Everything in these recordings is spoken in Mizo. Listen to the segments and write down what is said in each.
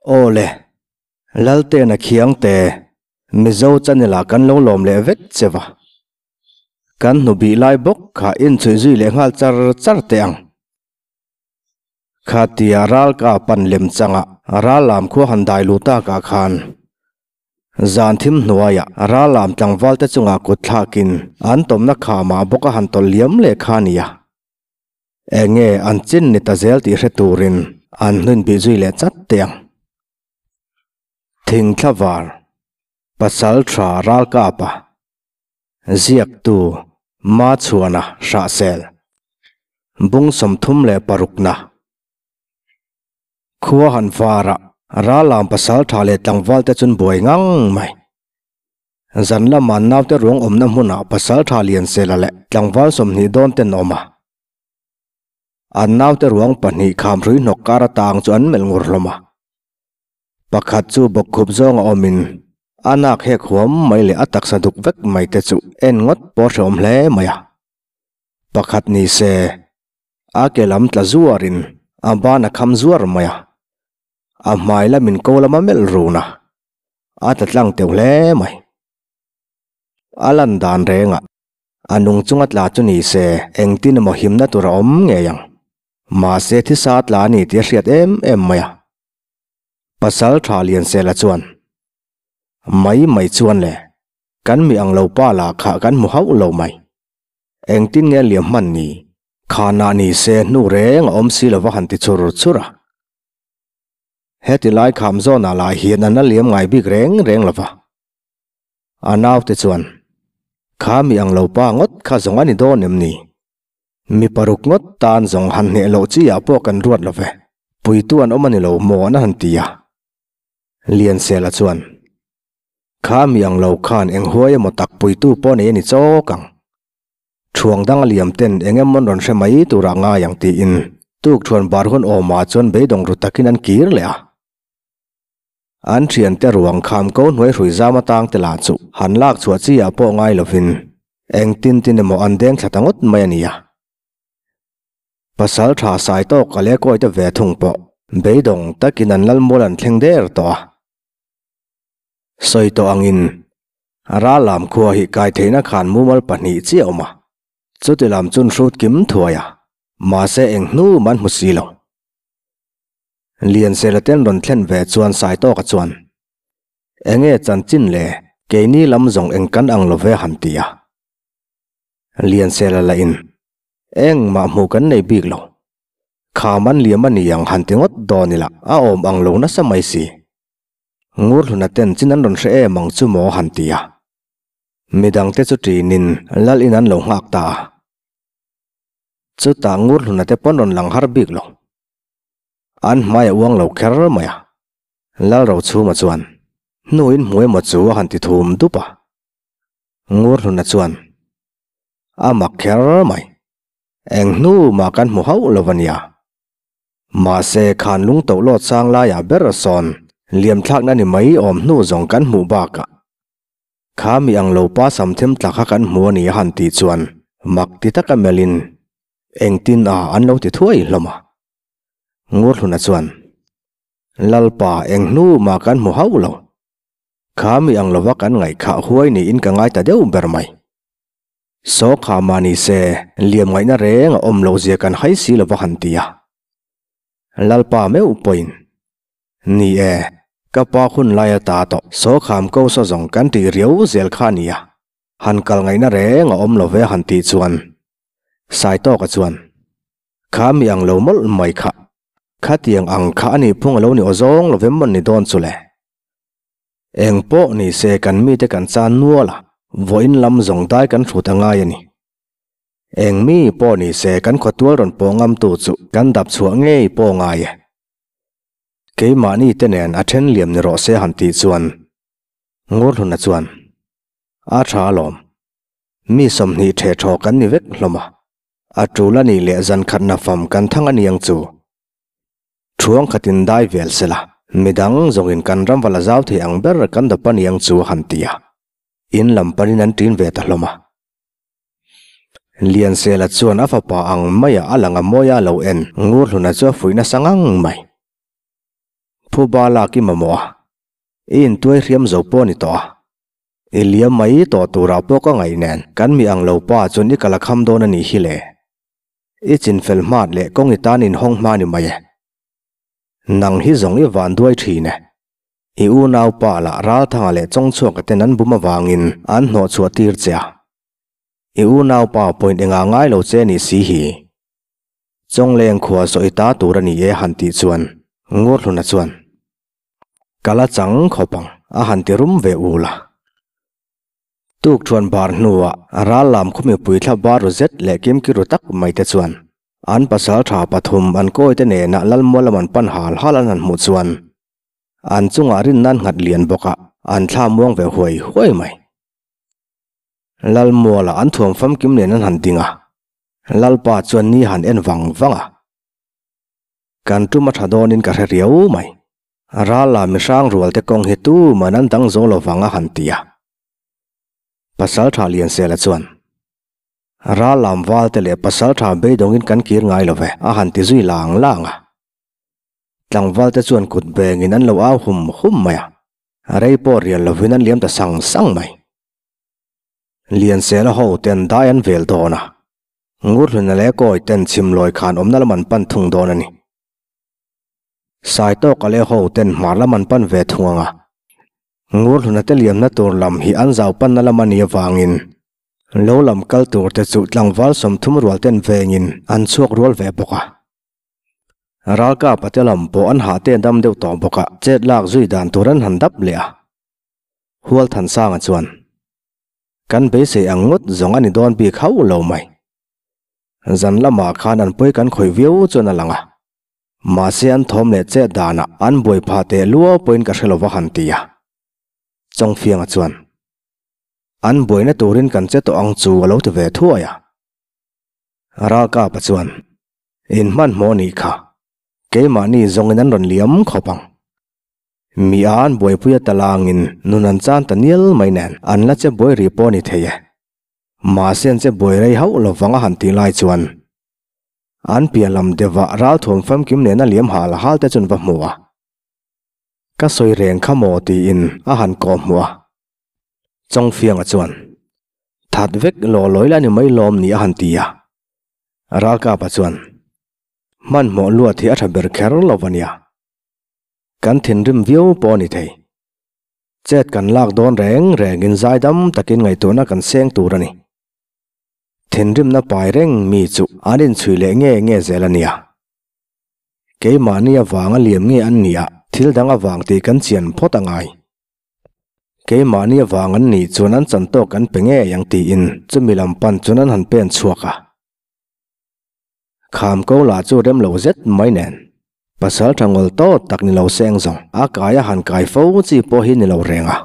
Aw le, Laltena Khiangte, Mizo channel-ah kan lo lawm leh vek che va. Kan hnu bih lai bawk kha inchhuih zui leh nghal char char teh ang. Khatia ral ka pan lem changa ral lam khua han dai lu takah khan zan thim hnuaiah ral lam tlangval te chungah kut thlakin an tawmna khamah bawk a han tawlh liam leh kha nia. Enge an chin ni ta zel tih hre turin an hnun bih zui leh chat teh ang. Thingthla var, Pasal tha ral kapa. Ziaktu, Machhuana Hrahsel. Bung 36 na. Khua han varah Rallam pasal tha leh tlangval te chun buai ngang mai. Zan lama naute ruang awmna hmunah pasal tha Liansela leh tlangval 20 dawn ten awm a. An naute ruang pahnih khamhrui hnawk kar atang chu an melh ngur hlawm a. Pakhat chu bawkkhup zawnga awmin a nak hek huam mai leh a taksa duk vek mai te chu en ngawt pawh hrehawm hle mai a. Pakhat ni se, a ke lam tla zuarin a ban a kham zuar mai a, a hmai lamin ko lama melh run a, a tla tlang teuh hle mai. A lan dan rengah a nung chunga tla chu ni se engtin emaw himna tur a awm ngei ang. Mahse thisa tla a ni tih a hriat em em mai a. Pasal tha Liansela chuan, Mai mai chuan le, kan mi ang lo pa lah kha kan hmu hauh lo mai. Engtin nge liam hman ni? Khanah ni se hnu reng a awm si lova han ti chur chur a. Heti lai kham zawnah lah hian an la liam ngai bik reng reng lova. A naute chuan, Kha mi ang lo pa ngawt kha zawng a ni dawn em ni? Mi paruk ngawt tan zawng han hneh loh chi ah pawh kan ruat lo ve. Puitu an awm a ni lo maw an han ti a. Liansela chuan, Kha mi ang lo khan eng huai emaw tak puitu pawh nei a ni chawk ang. Thuang dang a liam ten eng emaw an rawn hre mai turah ngai ang tiin tuk thuan bar hun awmah chuan beidawng ru takin an kir leh a. An thiante ruang kham ko hnuai hrui zam atang te lah chu han lak chhuah chi ah pawh ngai lovin engtin tin emaw an deng thla ta ngawt mai a nia. Pasal tha sai tawk a leh kawi te ve thung pawh beidawng takin an lal mual an thleng der tawh a. Sawi tawh angin ral lam khua hi kai theihna khan mumal pahnih chiah a awm a, chuti lam chun hrut kim thuai a, mahse eng hnu man hmu si lo. Liansela ten rawn thlen ve chuan Saitawka chuan, Enge chanchin le, keini lam zawng eng kan ang lo ve han ti a. Liansela lah in, Engmah hmuh kan nei bik lo. Kham an liam a ni ang han ti ngawt dawn ila a awm ang lo nasa mai si. Ngurhluna ten chin an rawn hre em ang chu maw han ti a. Midangte chu ṭinin lal in an lo nghak ta a. Chutah Ngurhluna te pawn rawn lang har bik lo. An hmai a uang lo kher mai a. Lalrochhuma chuan, Hnuin hmu emaw chu a han ti thum dup a. Ngurhluna chuan, A mak kher mai. Eng hnu mah kan hmu hauh lo a nia. Mahse, khan lung toh lawt sang laiah ber sawn liamthlakna ni mai awm hnu zawng kan hmuh bakah kha mi ang lo pa sam them tla kha kan hmu a ni a han tih chuan mak ti taka melhin Engtin a an lo ti thuai hlawm a. Ngurhluna chuan, Lalpa, eng hnu mah kan hmu hauh lo. Kha mi ang lova kan ngaihkhah huai niin ka ngai ta deuh ber mai. Saw kha mah ni se, liam ngaihna reng a awm loh zia kan hai si lova han ti a. Lalpa meuh pawhin, Ni e, ka pa hun lai ata tawh saw kham ko saw zawng kan tih riau zel kha a nia. Han kal ngaihna reng a awm lo ve han tih chuan Saitawka chuan, Kha mi ang lo mawlh mai kha, khatiang ang kha a nih phung a lo ni aw zawng lo vem mawn ni dawn chu le. Eng pawh ni se kan mite kan chan nual a, vawiin lam zawng dai kan hrut a ngai a ni. Eng mi pawh ni se kan khawtual rawn pawh ngamtu chu kan dap chhuah ngei pawh ngai e. Keimahni te nen a then liam ni rawh se han tih chuan Ngurhluna chuan, A tha alawm. Mi 20 theh thaw kan ni vek hlawm a, a tul a nih leh zan khatna fam kan thang a niang chu. Thuang khatin dai vel se la, midang zawngin kan ram vala zau thei ang ber kan dawp a niang chu a han ti a, in lam panin an ṭin ve ta hlawm a. Liansela chuan a fapa ang maia a lang a mawia lo en Ngurhluna chu a fuih nasa ngang mai. Phuba lak i mamawh a, i intuai hriam zo pawh a ni tawh a. I liam mai tawh turah pawh ka ngaih nen kan mi ang lo pa chuan i kal a kham dawn a nih hi le. I chinfel hmat leh kawng i tan inhawng hma ni mai e. Nang hi zawng i van duai thin e. I unaupa lah Ralthanga leh Chawngchhuaka ten an bum avangin an hnawhchhuah tir che a. I unaupa point engah ngai lo che nih si hi. Chawngleng khua zawh i ta tur a ni e han tih chuan Ngurhluna chuan Ka la chang khawp ang a han ti rum ve ul a. Tuk thuan bar hnuah ral lam khaw mipui thla bar ru zet leh kimki ru tak mai te chuan an pasal tha pathum an kawi te nena Lalmual lam an pan hal hal an han hmuh chuan an chungah rinna an nghat lian bawk a, an thla muang ve huai huai mai. Lalmuala an thuam famkim nen an han ding a, Lalpa chuan ni han en vang vang a. Kan tum a tha dawnin ka hre riau mai. Rala mihrang rual te kawng hi tu man an dang zo lo vang a han ti a. Pasaltha Liansela chuan, Ral lam val te leh pasaltha beidawngin kan kir ngai lo ve a han ti zui lang lang a. Tlangval te chuan kut bengin an lo au hum hum mai a, rei pawh rial lovin an liam ta sang sang mai. Liansela ho ten dai an vel dawn a, Ngurhluna leh Kawi ten chhimlawi khan awmna lam an pan thung dawn a ni. Saitawka leh ho ten hmar lam an pan ve thung ang a, Ngurhluna te liamna tur lam hi an zau panna lam a nih avangin lo lam kal tur te chu tlangval 30 rual ten vengin an chhuak rual ve bawk a. Ralkapa te lam pawh an hah te dam deuh tawh bawk a, chet lak zui dan tur an han dap leh a. Hualthansanga chuan, Kan beisei ang ngawt zawng a ni dawn bik hauh lo mai. Zan lamah khan an pawi kan khawih viau chuan a lang a. Mahse an thawm leh chet danah an buai phah teh luau pawhin ka hre lova han ti a. Chawngfianga chuan, An buaina turin kan che tawh ang chu a lo ti ve thuai a. Ralkapa chuan, In hmanhmawh nih kha, keimahni zawngin an rawn liam khawp ang. Mi a an buaipui a talangin nun an chan ta nial mai nen an la che buai rih pawh a ni thei e. Mahse an che buai rei hauh lovang a han tih lai chuan an piah lam deuhah ralthuam famkim nena liam hal hal te chuan va hmu a. Ka sawi reng kha maw tiin a han kawh hmuh a. Chawngfianga chuan That vek law lawi la ni mai lawm ni a han ti a. Ralkapa chuan Hmanhmawh luat hi a tha ber kher lo va nia. Kan thinrim viau pawh a ni thei. Chet kan lak dawn reng rengin zaidam takin ngaihtuahna kan seng tur a ni. Thinrimna pai reng mi chu an inchhui leh nge nge zel a nia. Keimahni avanga liam nge an nih a, thil dang avang tih kan chian phawt a ngai. Keimahni avang an nih chuan an chan tawk kan pe ngei ang tiin chumi lam pan chuan an han pen chhuak a. Kham ko lah chu rem lo zet mai nen. Pasal tha ngawl tawt tak ni lo seng zawng a kai a han kai fo chi pawh hi ni lo reng a.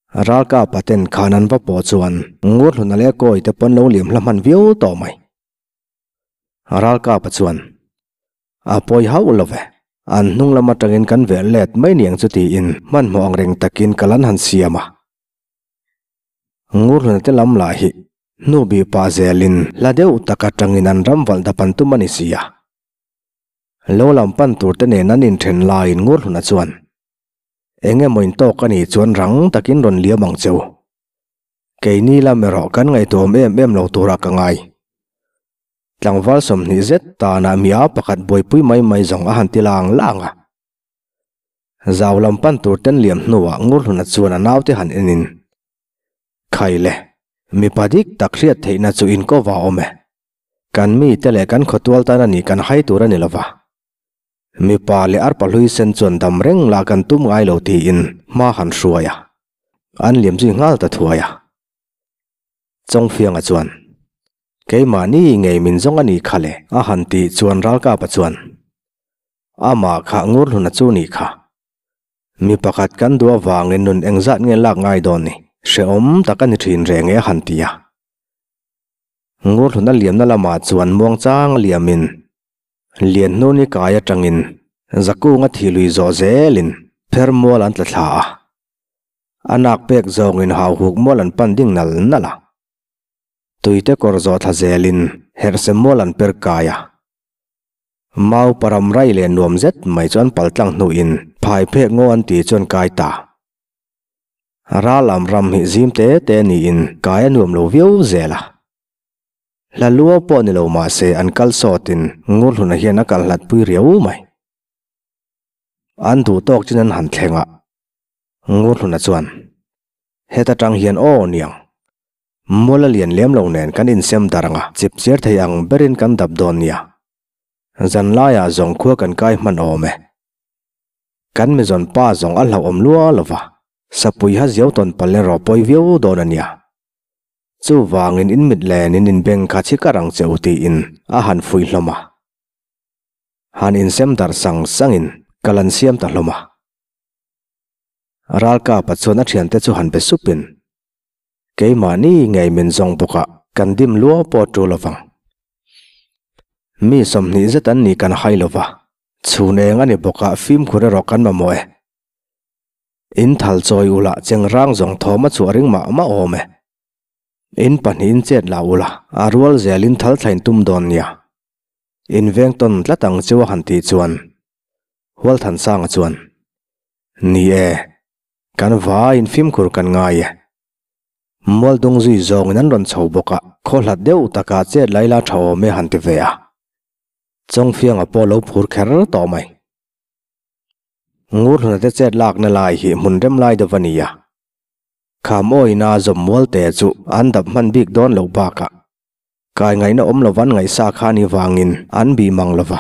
Ralkapa ten khan an va pawh chuan Ngurhluna leh Kawi te pawn lo liam hla hman viau tawh mai. Ralkapa chuan, A pawi hauh lo ve, an hnung lam atangin kan velh let mai niang chu tiin hmanhmawh ang reng takin kal an han siam a. Ngurhluna te lam lah hi hnu bih pah zelin hla deuh tak atangin an ram valh dap an tum a ni si a. Lo lam pan tur te nen an inthen laiin Ngurhluna chuan, Eng emaw in tawk a nih chuan rang takin rawn liam ang che u. Keini lam erawh kan ngaihtuahawm em em lo turah ka ngai. Tlangval 20 zet tanah mi a pakhat buaipui mai mai zawng a han ti lang lang a. Zau lam pan tur ten liam hnuah Ngurhluna chuan a naute han enin, Khai le, mipa dik tak hriat theihna chu in ko va awm e. Kan mite leh kan khawtual tan a nih kan hai tur a ni lova. Mipa leh arpa hlui sen chuan dam reng lah kan tum ngai lo tiin hma han hruai a, an liam zui nghal ta thuai a. Chawngfianga chuan, Keimahni ngei min zawng a nih kha le a han tih chuan Ralkapa chuan, Amah kha Ngurhluna chu nih kha. Mi pakhat kan duh avangin nun engzat nge lak ngai dawn ni, hrehawm tak a ni thin reng e a han ti a. Ngurhluna liamna lamah chuan muangchang a liamin Lianhnuni kai atangin Zakunga thi lui zawh zelin pher mual an tla thla a. A nak pek zawngin hauhuk mual an pan ding nal nal a. Tuite kawr zawh thla zelin herhse mual an per kai a. Mau param rai leh nuam zet mai chu an pal tlang hnuin phai phek ngaw an tih chu an kai ta. Ral am ram hi zim te te niin kai a nuam lo viau zel a. Hla lua pawh ni lo mah se an kal sawtin Ngurhluna hian a kal hlat pui riau mai. An duh tawk chin an han thleng a, Ngurhluna chuan, Heta tang hian aw niang. Mual a lian lem lo nen kan insem dar anga chip chiar thei ang berin kan dap dawn nia. Zan laiah zawng khua kan kai hman awm e. Kan mizawn pa zawng a hlauhawm lua lo va, sapui ha ziau tawn pal erawh pawi viau dawn a nia. Chuvangin in mit len in inbeng kha chhi kar ang che u tiin a han fuih hlawm a. Han insem dar sang sangin kal an siam ta hlawm a. Ralkapa chuan a thiante chu han be supin, Keimahni ngei min zawng bawk a, kan dim luau pawh a tul lovang. Mi 20 zet an nih kan hai lova, chhun eng a ni bawk a, fimkhur erawh kan mamawh e. In thal chawi ula cheng rang zawng thawm a chhuah ring mah mah awm e. In pahnihin chet la ula, a rual zelin thal thlain tum dawn nia. In veng tawn tlat ang chu a han tih chuan Hualthansanga chuan, Ni e, Kan vaiin fimkhur kan ngai e. Mualdung zui zawngin an rawn chho bawk a, khaw hlat deuh takah chet lai la tha awm e han ti ve a. Chawngfianga pawh lo phur kher tawh mai. Ngurhluna te chet lakna lai hi hmun rem lai deuh a ni a. Kham awina zawm mualte chu an dap hman bik dawn loh bakah kai ngaihna awm lova an ngaihsa kha ni vangin an bih mang lova.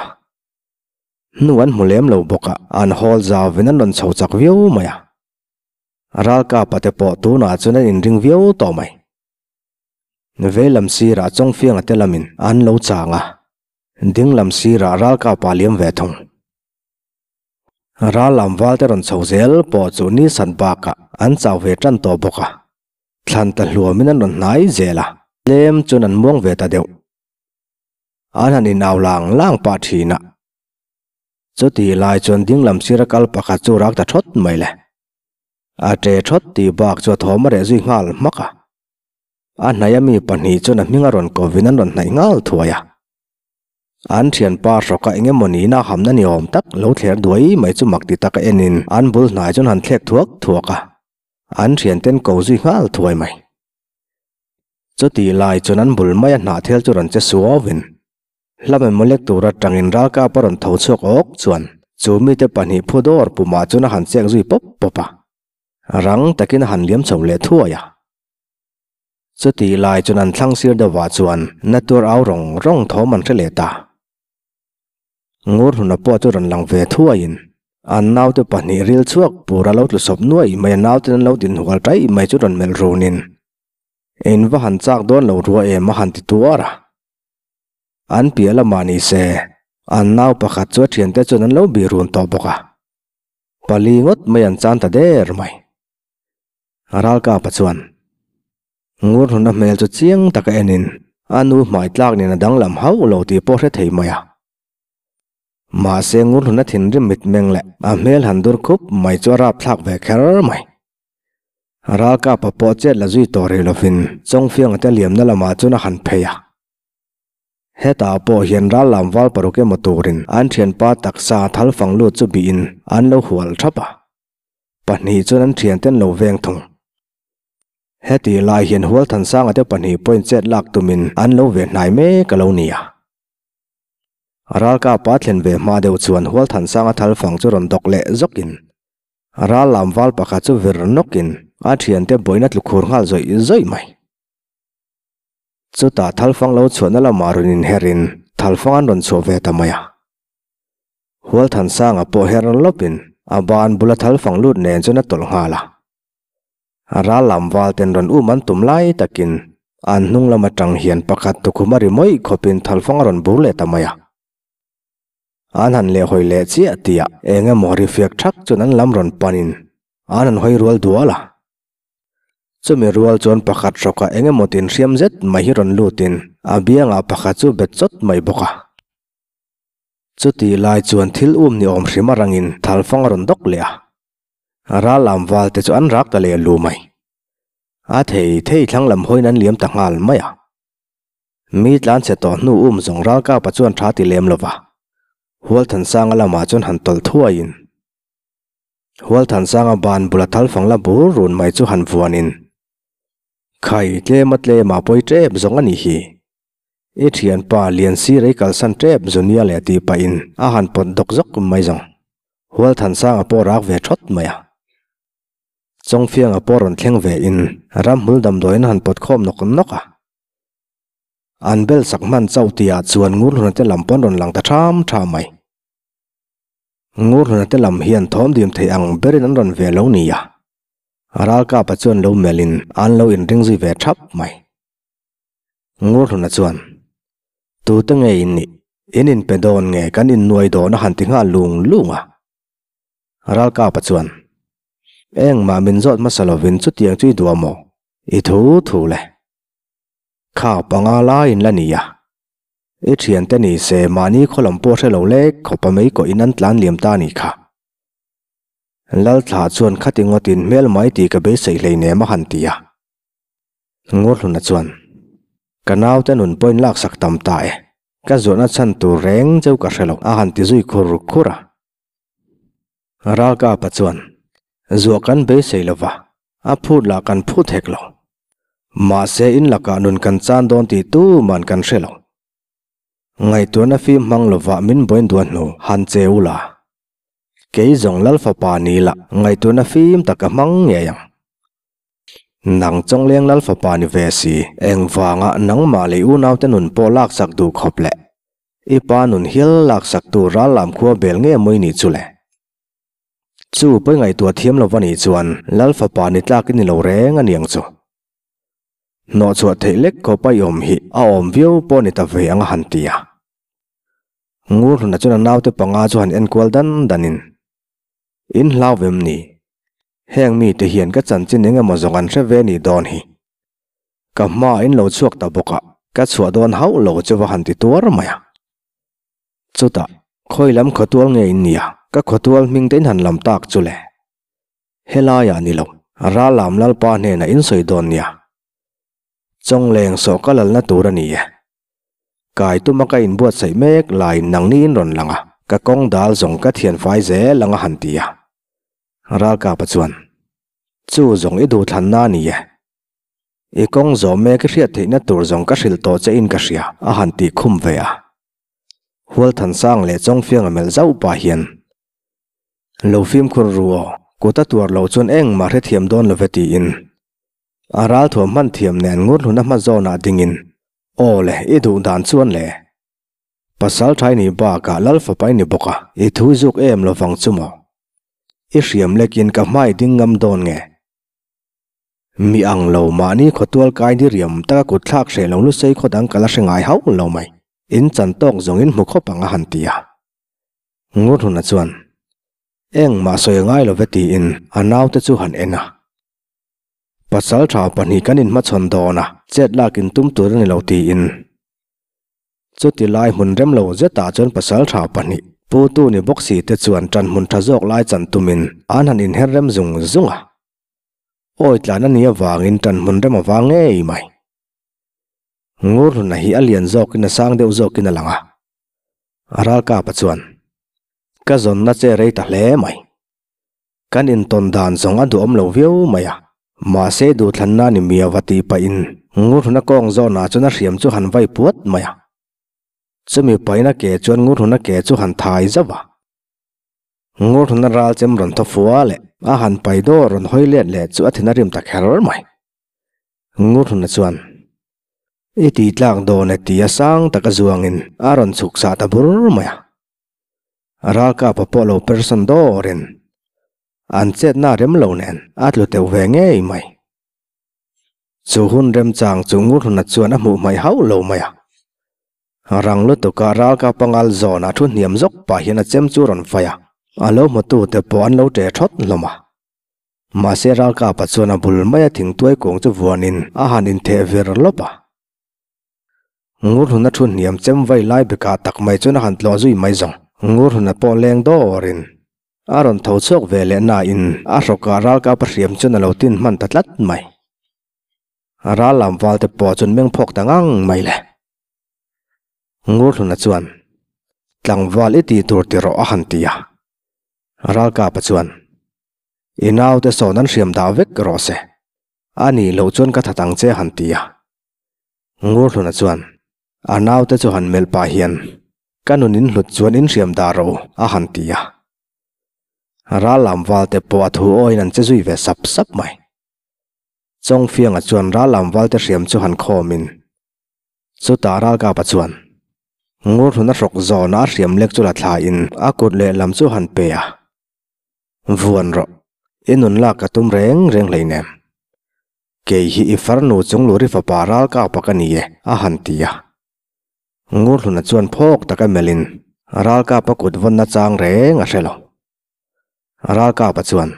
Hnu an hmu lem lo bawk a, an hawl zauin an rawn chho chak viau mai a. Ralkapa te pawh tunah chuan an inring viau tawh mai. Veilam sirah Chawngfianga te lamin an lo chang a, dinglam sirah Ralkapa liam ve thung. Ral lam val te rawn chho zel pawh chu ni san bakah an chau ve tan tawh bawk a, thlan ta hluamin an rawn hnai zel a, tlem chuan an muang ve ta deuh. An han inau lang lang pah thin a. Chuti lai chuan ding lam sira kal pakhat chu rak ta thawt mai le. A ṭe thawt tih bak chu a thawm a reh zui nghal hmak a. A hnaih ami pahnih chuan a hming a rawn kovin an rawn hnaih nghal thuai a. An thianpa hrawka eng emaw nihna hamna ni awm tak lo thler duai mai chu mak ti taka enin an bul hnai chuan han thlek thuak thuak a. An thianten ko zui nghal thuai mai. Chutih lai chuan an bul maia hnahthel chu rawn che suauvin, hlam emaw lek tur atangin ralkap a rawn tho chhuak awk chuan chu mite pahnih phu dawr pumah chuan a han chek zui pawp pawp a, rang takin a han liam chho leh thuai a. Chutih lai chuan an thlang sir deuhah chuan na tur au rawng rawng thawm an hre leh ta. Ngurhluna pawh chu rawn lang ve thuaiin an naute pahnih ril chhuak pur a lo tlu sawp nuaih mai a nauten an lo dinhual taih mai chu rawn melh runin In va han chak dawn lo rua em a han ti tuar a. An piah lamah ni se, an nau pakhat chu a thiante chuan an lo bih run tawh bawk a. Pali ngawt mai an chan ta der mai. Ralkapa chuan Ngurhnuna hmel chu chiang taka enin a nu hmai tlak nen a danglam hauh lo tih pawh hre thei mai a. Mahse Ngurhnuna thinrim mitmeng leh a hmel han dur khup mai chu a rapthlak ve kher mai. Ralkapa pawh chet la zui tawh rih lovin Chawngfianga te liamna lamah chuan a han phei a. Hetah pawh hian ral lam val paruk emaw turin an thianpa taksa thal fang lut chu bihin an lo hual thap a. Pahnih chuan an thianten lo veng thung. Hetih lai hian Hualthansanga te pahnih pawhin chet lak tumin an lo ve hnai mek a lo ni a. Ralkapa thlen ve hma deuh chuan Hualthansanga thal fang chu rawn dawk leh zawkin Ral lam val pakhat chu vir nawkin a thiante buaina tlu khur nghal zawih zawih mai. Chutah thalfang lo chhuahna lamah rawn inherin thalfang an rawn chhuah ve ta mai a. Hualthansanga pawh her lawpin a ban bula thalfang lut nen chuan a tawlh nghal a. Ral lam val ten rawn um an tum lai takin an hnung lam atang hian pakhat tukhum a ri mawih khawpin thalfang a rawn bur leh ta mai a. An han leh hawi leh chiah tih ah eng emaw ri fiak thak chuan an lam rawn panin an han hawi rual dual a. Chumi rual chuan pakhat hrawkah eng emaw tin hriam zet mai hi rawn lutin a biangah pakhat chu bet chawt mai bawk a. Chutih lai chuan thil um ni awm hrim arangin thalfang a rawn dawk leh a. Ral lam val te chu an rak ta leh lu mai. A thei thei thlang lam hawiin an liam ta nghal mai a. Mi tlan chhe tawh hnu um zawng ralkapa chuan tha ti lem lo va. Hualthansanga lamah chuan han tawlh thuaiin Hualthansanga ban bula thal fang la bur run mai chu han vuanin, Khai, tlema tlema pawi tep zawng a nih hi. I thianpa lian sir ei kalsan tep zu nia leh tih pahin a han pawt dawk zawk mai zawng. Hualthansanga pawh rak ve thawt mai a. Chawngfianga pawh rawn thleng ve in ramhmul damdawiin a han pawt khawm nawk nawk a. An bel sak hman chauh tihah chuan Ngurhluna te lam pawn rawn lang ta ṭham ṭham mai. Ngurhluna te lam hian thawm dim thei ang berin an rawn ve lo nia. Ralkapa chuan lo melhin an lo inring zui ve ṭhap mai. Ngurhluna chuan, Tute nge in nih? In inpe dawn nge kan innuai dawn a han ti nghal lung lung a. Ralkapa chuan, Engmah min zawt hmasa lovin chutiang chu i duh a maw? I thu thu le. Kha panga laiin la ni a. I thiante ni se mahni khaw lam pawh hre lo lek khawp a mei kawhin an tlan liam ta ni kha. Lalthla chuan khati ngawtin hmel mai tih ka beisei hleinem a han ti a. Ngurhluna chuan, Ka naute nun pawhin laksak tam ta e. Ka zawhna chhan tur reng cheu ka hre lo a han ti zui khur khur a. Ralkapa chuan, Zuah kan beisei lo va, a phut lah kan phut hek lo. Mahse in lakah nun kan chan dawn tih tuman kan hre lo. Ngaihtuahna fim hmang lovah min buain duan hnu han che u la. Kei zawng Lal fapa ni lah ngaihtuahna fim tak ka hmang ngei ang. Nang Chawngleng Lal fapa ni ve si, engvanga nangmah leh unaute nun pawh laksak duh khawp leh i pa nun hial laksak tu ral lam khua bel nge mawi nih chu le? Chu pawi ngaihtuah thiam lo va nih chuan Lal fapa ni tlak i ni lo reng a niang chu. Hnawhchhuah theih lek khawp a i awm hi a awm viau pawh ni ta ve ang a han ti a. Ngurhluna chuan a naute panga chu han enkual dan danin, In hlau vem ni? Heng mite hian ka chanchin eng emaw zawng an hre ve nih dawn hi. Ka hma in lo chhuak ta bawk a, ka chhuah dawn hauh lo chu va han ti tuar mai a. Chutah, khawi lam khawtual nge in nia, ka khawtual hming te in han lam tak chu le. Helaiah ni lo, Rallam Lalpa hnenah in sawi dawn nia. Chawngleng sawh ka lalna tur a ni e. Kai tuma ka inbuatsaih mek laiin nangni in rawn lang a, ka kawng dal zawng ka thian fai zel ang a han ti a. Ralkapa chuan, Chu zawng i duhthlanna a ni e. I kawng zawh mek i hriat theihna tur zawng ka hrilh tawh che in ka hria a han tih khum ve a. Hualthansang leh Chawngfianga melh zauh pah hian, Lo fimkhur ru aw, kut a tuar loh chuan engmah hrethiam dawn lo ve tiin A ralthuam hman thiam nen ngurhluna hma zawnah dingin, Aw le, i duh dan chuan le. Pasal thai nih bakah Lal fapa i ni bawk a, i thui zuk em lo vang chu maw? I hriam lekin ka hmai ding ngam dawn nge? Mi ang lo mahni khawtual kai ni riam taka kut thlak hreh lo lusei khaw dang ka la hre ngai hauh lo mai. In chan tawk zawng in hmu khawp ang a han ti a. Ngurhluna chuan, Engmah sawi a ngai lo ve tiin a naute chu han en a. Pasal tha pahnih kan inhmachhawn dawn a, chet lak in tum tur a ni lo tiin. Chuti lai hmun rem lo zetah chuan pasal tha pahnih Pu Tu ni bawk si te chuan ṭan hmun ṭha zawk lai chan tumin an han inher rem zung zung a. Awi tlan a nih avangin ṭan hmun rem a vang ngei mai. Ngurhluna hi a lian zawkin a sang deuh zawkin a lang a. Ralkapa chuan, Ka zawnna che rei ta hle mai. Kan intawn dan zawng a duhawm lo viau mai a, mahse duhthlanna ni mia va tih pahin Ngurhuna kawng zawnah chuan a hriam chu han vai puat mai a. Chumi pahin a ke chuan Ngurhuna ke chu han thai zauh a. Ngurhuna ral chem rawn thaw fua leh a han pai dawr rawn hawi let leh chu a thin a rim ta kher mai. Ngurhuna chuan, I tih tlak dawn e ti a sang taka zuangin a rawn chhuk sah ta bur mai a. Ralkapa pawh lo person dawrin an chetna rem lo nen a tlu teuh ve ngei mai. Chu hun remchang chu Ngurhluna chuan a hmuh hmaih hauh lo mai a. Rang lutuka Ralkapa ngal zawnah thu hniam zawk pah hian a chem chu rawn fai a, a lo hmutute pawh an lo ṭe ṭhawt hlawm a. Mahse Ralkapa chuan a bul maia thingtuai kung chu vuanin a han intheh vir lawp a. Ngurhluna thu hniam chem vai lai bekah tak mai chuan a han tlawh zui mai zawng. Ngurhluna pawh leng dawrin a rawn tho chhuak ve leh nain a hrawkah ralkap a hriam chuan a lo tin hman ta tlat mai. Ral lam val te pawh chuan meng phawk ta ngang mai le. Ngurhluna chuan. Tlangval i tih tur ti rawh a han ti a. Ralkapa chuan, I naute sawn an hriam dah vek rawh se. A nih loh chuan ka that ang che a han ti a. Ngurhluna chuan, A naute chu han melh pah hian, Ka nun in hlut chuan in hriam dah rawh u a han ti a. Ral lam valte pawh a thu awiin an che zui ve sap sap mai. Chawngfianga chuan ral lam valte hriam chu han khawmin, Chutah ralkapa chuan Ngurhluna hrawk zawna a hriam lek chu la thlain a kut lehlam chu han pe a, Vuan rawh, i nun lak ka tum reng reng hleinem. Kei hi i farnu chungluri fapa ralkapa ka ni e, a han ti a. Ngurhluna chuan phawk taka melhin ralkapa kut vawnna chang reng a hre lo. Ralkapa chuan,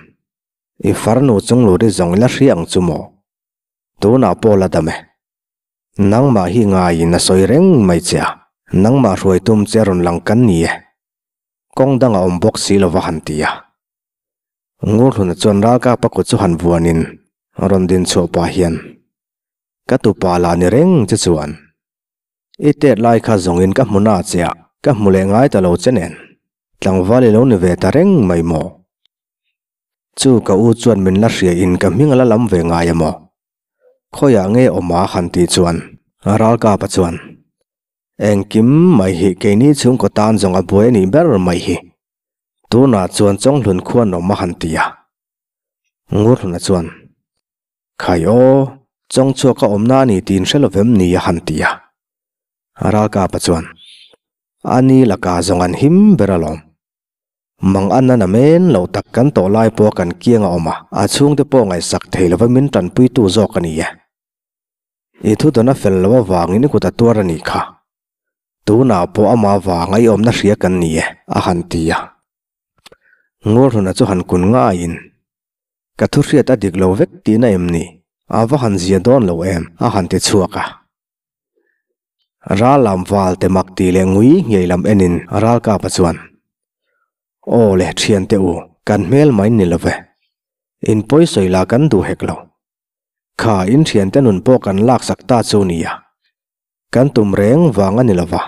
I farnu chungluri zawng i la hria ang chu maw? Tunah pawh la dam e. Nangmah hi ngaiin a sawi reng mai che a, nangmah hruai tum che rawn lang kan ni e. Kawng dang a awm bawk si lova han ti a. Ngurhluna chuan ralkapa kut chu han vuanin rawn din chhuah pah hian, Ka tupa lah ni reng che chuan, i tet lai kha zawngin ka hmu na che a, ka hmu leh ngai ta lo che nen, tlangval i lo ni ve ta reng mai maw? Chu ka u chuan min la hria in ka hming a la lam ve ngai a maw? Khawiah nge awm a han tih chuan Ralkapa chuan, Engkim mai hi keini chhungkaw tan zawng a buai a nih ber mai hi. Tunah chuan Chawnghlun khuan awm a han ti a. Ngurhluna chuan, Khai aw, Chawngchhuak a awmna a ni tiin hre lovem ni a han ti a. Ralkapa chuan, A ni laka zawng an him ber alawm. Mang an a na men lo tak kan tawh lai pawh kan kiang a awm a, a chhungte pawh ngaihsak thei lova min tanpuitu zawk a ni e. I thu dawn a fel lo avangin i kut a tuar a nih kha. Tunah pawh amah vanga i awmna hria kan ni e, a han ti a. Ngurhluna chu han kun ngaiin, Ka thu hriat a dik lo vek tihna em ni? A va han zia dawn lo em? a han ti chhuak a. Ral lam val te mak tih leh ngui ngei lam enin Ralkapa chuan, Aw le thiante u, kan hmel mai ni lo ve. In pawi sawi lah kan duh hek lo. Kha in thiante nun pawh kan laksak ta chu nia. Kan tum reng vang a ni lo va.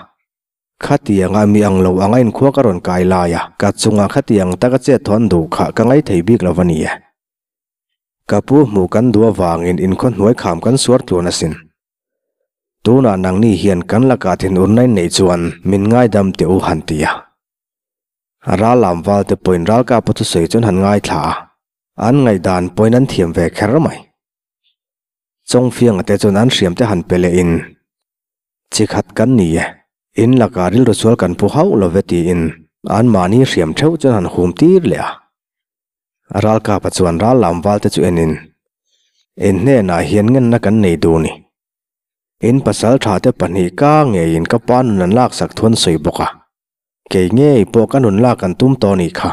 Khatianga mi ang lo anga inkhua ka rawn kai lai a, ka chunga khatiang taka chet thawn duh kha ka ngaithei bik lo va ni e. Ka pu hmuh kan duh avangin inkhaw hnuai kham kan suar tluan asin. Tunah nangni hian kan lakah thinurna in neih chuan min ngaidam teh u han ti a. Ral lam valte pawhin ralkapa thusawi chuan han ngaithla a, an ngaihdan pawhin an thiam ve kher mai. Chawngfianga te chuan an hriam te han pe lehin, Chi khat kan ni e, in lakah rilru sual kan pu hauh lo ve tiin anmahni hriam theuh chuan han hum tir leh a. Ralkapa chuan ral lam valte chu enin, In hnenah hian ngenna kan nei duh ni. In pasal tha te pahnih ka ngeiin ka pa nun an laksak thu an sawi bawk a, kei ngei pawh ka nun lak an tum tawh nih kha.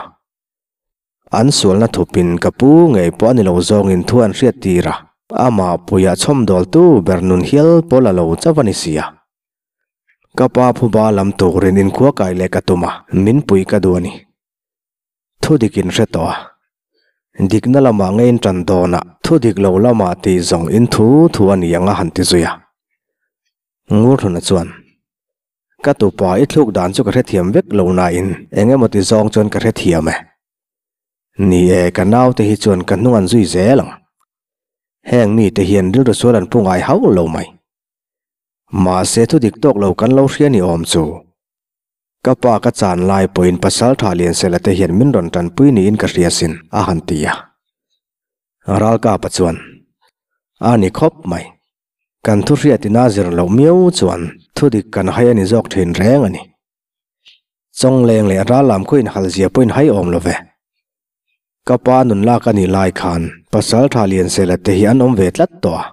An sualna thupin ka pu ngei pawh a ni lo zawngin thu an hriat tir a, amah puiah chhawmdawltu ber nun hial pawh la lo chauh a ni si a. Ka pa phuba lam turin inkhua kai leh ka tum a, min pui ka duh a ni. Thu dik in hre tawh a. Dikna lamah nge in tan dawn a, thu dik lo lamah tih zawng in thu thu a ni ang a han ti zui a. Ngurhluna chuan, Ka tupa i thluk dan chu ka hrethiam vek lo nain eng emaw ti zawng chuan ka hrethiam e. Ni e, ka naute hi chuan ka hnung an zui zel ang. Heng mite hian rilru sual an pu ngai hauh lo mai. Mahse thu dik tawk lo kan lo hria ni awm chu. Ka pa ka chan lai pawhin pasal tha Liansela te hian min rawn tanpui niin ka hria sin, a han ti a. Ralkapa chuan, A ni khawp mai. Kan thu hriatin a zir loh miau chuan thudik kan hai a ni zawk thin reng a ni. Chawngleng leh ral lam khaw inhal zia pawhin hai awm lo ve. Ka pa nun lak a nih lai khan pasal tha Liansela te hi an awm ve tlat tawh a.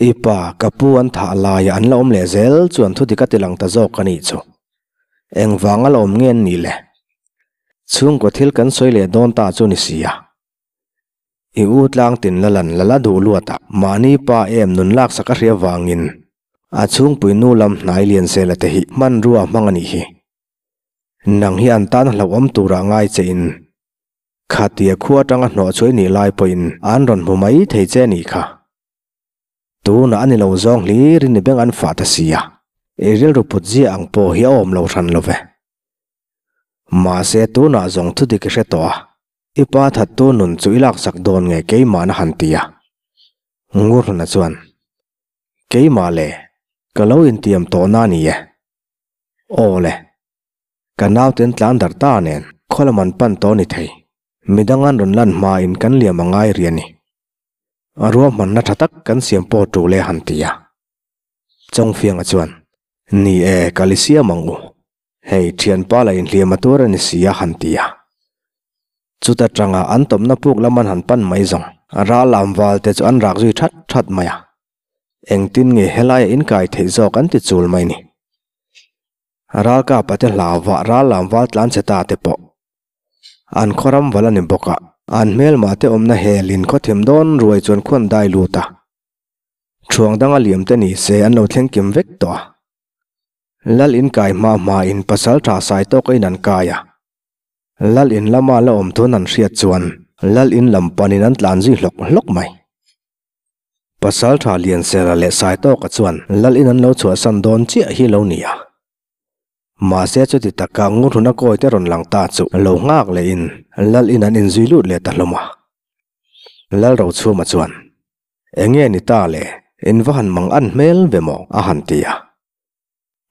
I pa, ka pu an thah laia an la awm leh zel chuan thu dik a ti lang ta zawk a nih chu. Engvang a la awm nge an nih le? Chhungkaw thil kan sawi leh dawn ta chu ni sia. I u tlang tin la lan la la duh luat a, mahni pa em nun laksak a hria vangin a chhungpui nu lam hnai lian sela te hi hmanrua hmang a nih hi. Nang hi an tan hlauhawm turah ngai che in Khatia khua atanga hnawh chuai nih lai pawhin an rawn hmu mai thei che nih kha. Tunah a ni lo zawng hlirin i beng an fah ta si a, i rilru put zia ang pawh hi a awm lo hran lo ve. Mahse tunah zawng thu dik i hre tawh a, i pa thattu nun chu i laksak dawn nge keimahna han ti a. Ngurhluna chuan, Keimah le, ka lo intiam tawhna a ni e. Aw le, ka nauten tlan darh ta nen khaw lam an pan tawh ni thei, midang an rawn lan hmain kan liam a ngai rih a ni. A ruahmanna tha tak kan siam pawh tul e han ti a. Chawngfianga chuan, Ni e, kal i siam ang u. Hei, thianpa la inhliam a tur a ni si a han ti a. Chuta tanga an tawpna puk lam an han pan mai zawng, ral lam val te chu an rak zui that that mai a. Engtin nge helaia inkai theih zawk an ti chul mai ni. Ralkapa te hlauva ral lam val tlan che ta te pawh an khawram val a ni bawk a, an hmelmah te awmna hel in khawthim dawn ruai chuan khuan dai lut a. Thuang danga liam te ni se an lo thleng kim vek tawh a. Lal in kai hma hma in pasal tha sai tawk a in an kai a. Lal in lama la awm thun an hriat chuan lal in lam pan in an tlan zui hlawk hlawk mai. Pasal tha Liansela leh Saitawka chuan lal in an lo chhuahsan dawn chiah hi lo ni a. Mahse chuti taka Ngurhuna kawi te rawn lang ta chu lo nghak lehin lal in an inzui lut leh ta hlawm a. Lal Rochhuma chuan, Enge ni ta le, in va han mang an hmel ve maw? a han ti a.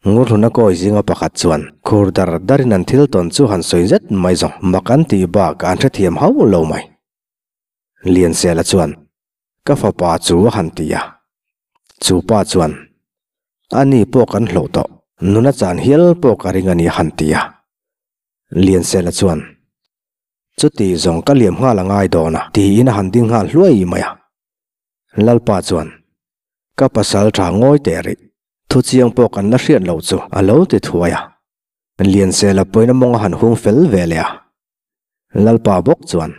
Ngurhuna kawi zinga pakhat chuan khur dar darin an thil tawn chu han sawi zet mai zawng mak an tih bak an hrethiam hauh lo mai. Liansela chuan, Ka fapa chu a han ti a. Chu pa chuan, A ni pawh kan hlauh tawh, nuna chan hial pawh ka ring a ni a han ti a. Liansela chuan, Chuti zawng ka liam nghal a ngai dawn a, tiin a han ding nghal hluai mai a. Lalpa chuan, Ka pasal tha ngawi teh rih, thu chiang pawh kan la hriat loh chu a lo ti thuai a. Liansela pawhin a mawng a han hung fel ve leh a. Lalpa bawk chuan,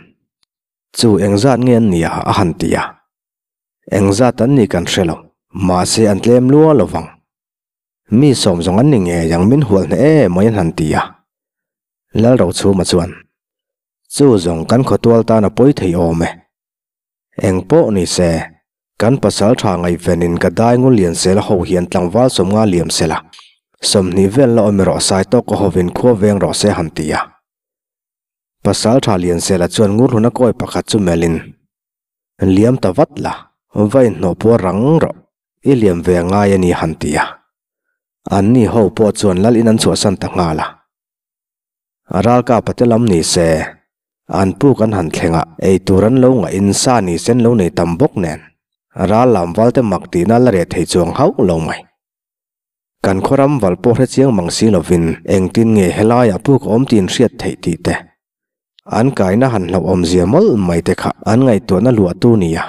Chu engzat nge an nia a han ti a. Engzat an ni kan hre lo, mahse an tlem lua lo vang. Mi sawm zawng an ni ngei ang min hual hneh em mai an han ti a. Lalrochhuma chuan, Chu zawng kan khawtual tan a pawi thei awm e. Eng pawh ni se, kan pasal tha ngaihvenin ka dai ngul lian sela ho hian tlangval 50 liam sela, 20 vel la awm erawh sai tawk a hovin khua veng rawh se han ti a. Pasal tha Liansela chuan Ngurhluna kawi pakhat chu melhin, Liam ta vat la, va inhnawh puar rang rawh, i liam ve ngai a ni han ti a. Anni ho pawh chuan lal in an chhuahsan ta nghal a. Ralkapa te lam ni se, an puk an han thleng a, ei tur an lo ngahin sa ni sen lo nei tam bawk nen, ral lam valte mak tihna la reh thei chuang hauh lo mai. Kan khawram val pawh hre chiang mang si lovin engtin nge helaiah puk a awm tih inhriat theih tih te, an kaina han hlauhawmzia mawlh mai te kha an ngaihtuahna luahtu nia.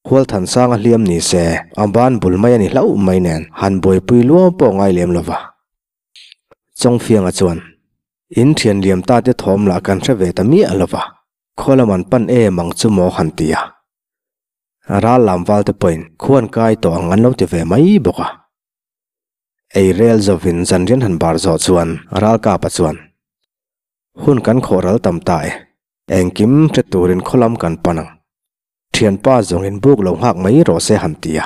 Hualthansanga hliam ni se a ban bul mai a ni hlauh mai nen han buaipui luau pawh ngai lem lova. Chawngfianga chuan, In thian liam ta te thawm lah kan hre ve ta miah lova, khaw lam an pan em ang chu maw han ti a. Ral lam val te pawhin khuan kai tawh ang an lo ti ve mai bawk a. Ei rel zawhin zanrian han bar zawh chuan Ralkapa chuan, Hun kan khawh ral tam ta e, engkim hre turin khaw lam kan pan ang. Thianpa zawngin buk lo nghak mai rawh se han ti a.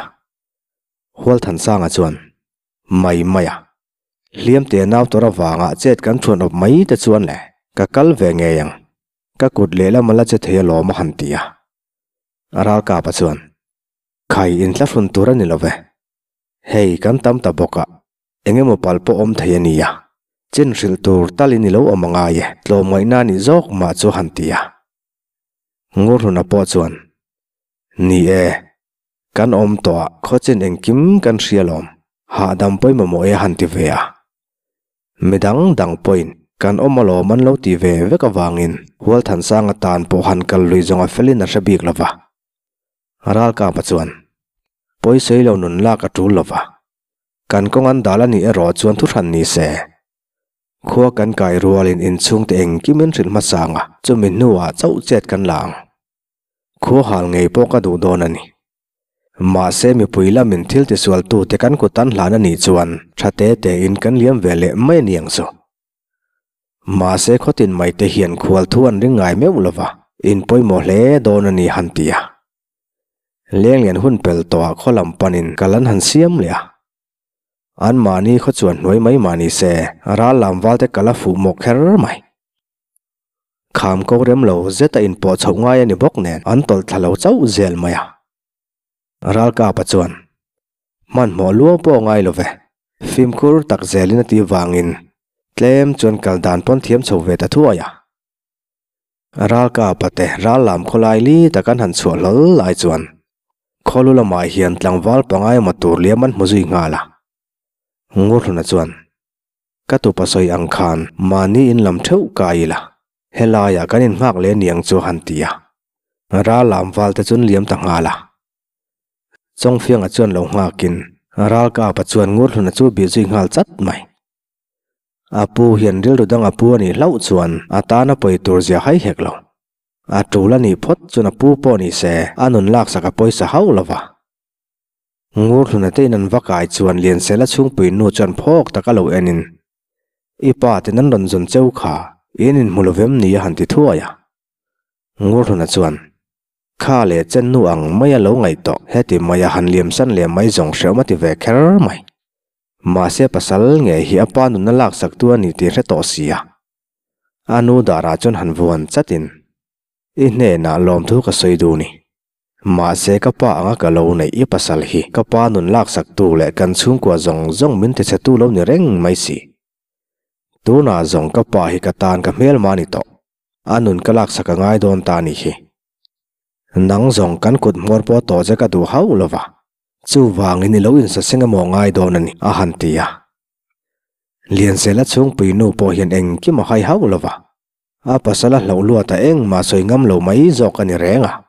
Hualthansanga chuan, Mai mai a, hliam te nau tawrh avanga chet kan thuan awp mai te chuan le, ka kal ve ngei ang. Ka kut lehlam a la che thei alawm a han ti a. Ralkapa chuan, Khai inthlahrun tur a ni lo ve. Hei kan tam ta bawk a, eng emaw pal pawh awm thei a nia. Chin hrilh tur talin i lo awm a ngai e, tlawmngaihna a nih zawk mah chu han ti a. Ngurhluna pawh chuan, Ni e, kan awm tawh a, khawchin engkim kan hria lawm, hahdam pawimawh e a han ti ve a. Midang dang pawhin kan awm alawm an lo ti ve vek avangin Hualthansanga tan pawh han kal lui zawng a felin a hre bik lo va. Ralkapa chuan, Pawisawi lo nun lak a tul lo va. Kan kawng an dal a nih erawh chuan thu hran ni se. Khua kan kai rualin inchhungte engkimin hrilh hmasa ang a, chumi hnuah chauh chet kan la ang. Khua hal ngei pawh ka duh dawn a ni. Mahse mipui lamin thil tisualtute kan kut an hlan a nih chuan tha te tein kan liam ve leh mai a ni ang chu. Mahse khawtin mai te hian khual thu an ring ngai meuh lova, in pawimawh hle dawn a ni han ti a. Lenglian hun pel tawhah khaw lam panin kal an han siam leh a. An mahni khaw chuan hnuai mai mah ni se, ral lam val te kal a fuh mawh kher mai. Kham ko rem lo zet a inpawh chhoh ngai a ni bawk nen an tawlh thla lo chauh zel mai a. Ralkapa chuan, Hmanhmawh luau pawh ngai lo ve, fimkhur tak zelin a ti vangin tlem chuan kal dan pawn thiam chho ve ta thuai a. Ralkapa te ral lam khawlai li tak an han chhuah hlawl lai chuan khawlu lamah hian tlangval pangai emaw tur liam an hmu zui nghal a. Ngurhluna chuan, Ka tupa sawi ang khan mahni in lam theuh ka ila, helaiah kan innghak leh niang chu han ti a. Ral lam val te chuan liam ta nghal a. Chawngfianga chuan lo nghakin Ralkapa chuan Ngurhluna chu bih zui nghal chat mai. A pu hian rilru dang a pu a nih hlauh chuan a tan a pawi tur zia hai hek lo. A tul a nih phawt chuan a pu pawh ni se a nun laksak a pawisa hauh lo va. Ngurhluna te in an va kai chuan Liansela chhungpui nu chuan phawk tak a lo en in, I pa ten an rawn zawn cheu kha, in inhmu lo vem ni a han ti thuai a. Ngurhluna chuan, Kha leh chen nu ang mai a lo ngaih tawh, heti mai a han liamsan leh mai zawng hrehawm a ti ve kher mai. Mahse pasal nge hi a pa nunna laksak tu a ni tih hre tawh si a. A nu darah chuan han vuan chat in, I hnenah lawmthu ka sawi duh ni. Mahse ka pa anga ka lo neih i pasal hi ka pa nun laksak tu leh kan chhungkua zawng zawng min tichhe tu lo ni reng mai si. Tunah zawng ka pa hi ka tan ka hmelma ni tawh. A nun ka laksak a ngai dawn ta ni hi. Nang zawng kan kut hmawr pawh tawh che ka duh hauh lo va. Chuvangin i lo insaseng emaw ngai dawn a ni, a han ti a. Lianzela chhungpui nu pawh hian engkim a hai hauh lo va. A pasal a hlauh luat a engmah sawi ngam lo mai zawk a ni reng a.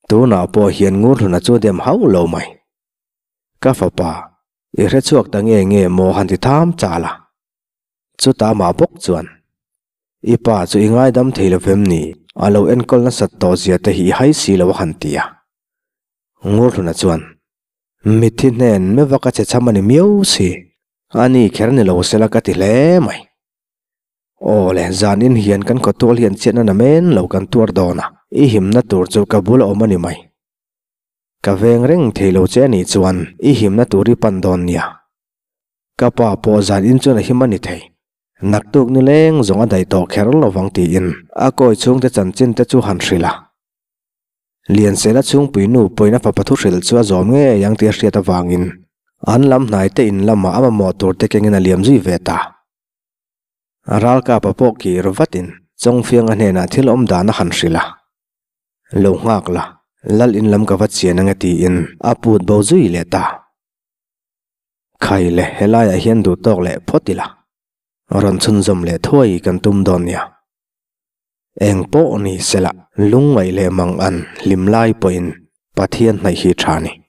Tunah pawh hian Ngurhluna chu dem hauh lo mai. Ka fapa, i hre chhuak ta nge nge maw han ti tham chal a. Chutah mah bawk chuan, I pa chu i ngaidam thei lo vem ni, a lo enkawl nasat tawh zia te hi i hai si lo a han ti a. Ngurhluna chuan, Mitthi hnen meuh a ka che cham a ni miau si, a ni kher ni lo sela ka ti hle mai. Aw le, zan in hian kan khawtual hian chiatna na men lo kan tuar dawn a, i himna tur chu ka bul a awm a ni mai. Ka veng reng thei lo che a nih chuan i himna tur i pan dawn nia. Ka pa pawh zan in chuan a him a ni thei. Naktuk ni leng zawng a daih tawh kher lo vang tiin a kawi chhungte chanchin te chu han hrilh a. Liansela chhungpui nu pawhin a fapa thu hrilh chu a zawm ngei ang tih a hriat avangin an lam hnai te in lamah a mamawh tur te kengin a liam zui ve ta. A ralkapa pawh kir vatin Chawngfianga hnenah thil awm dan a han hrilh a. Lo nghak la, lal in lam ka va chian ange tiin a put bo zui leh ta. Khai le, helaiah hian duh tawk leh phawt ila, rawn chhunzawm leh thuai kan tum dawn nia. Eng pawh ni sela, lungngaih leh mang an hlim lai pawhin Pathian hnaih hi tha ni.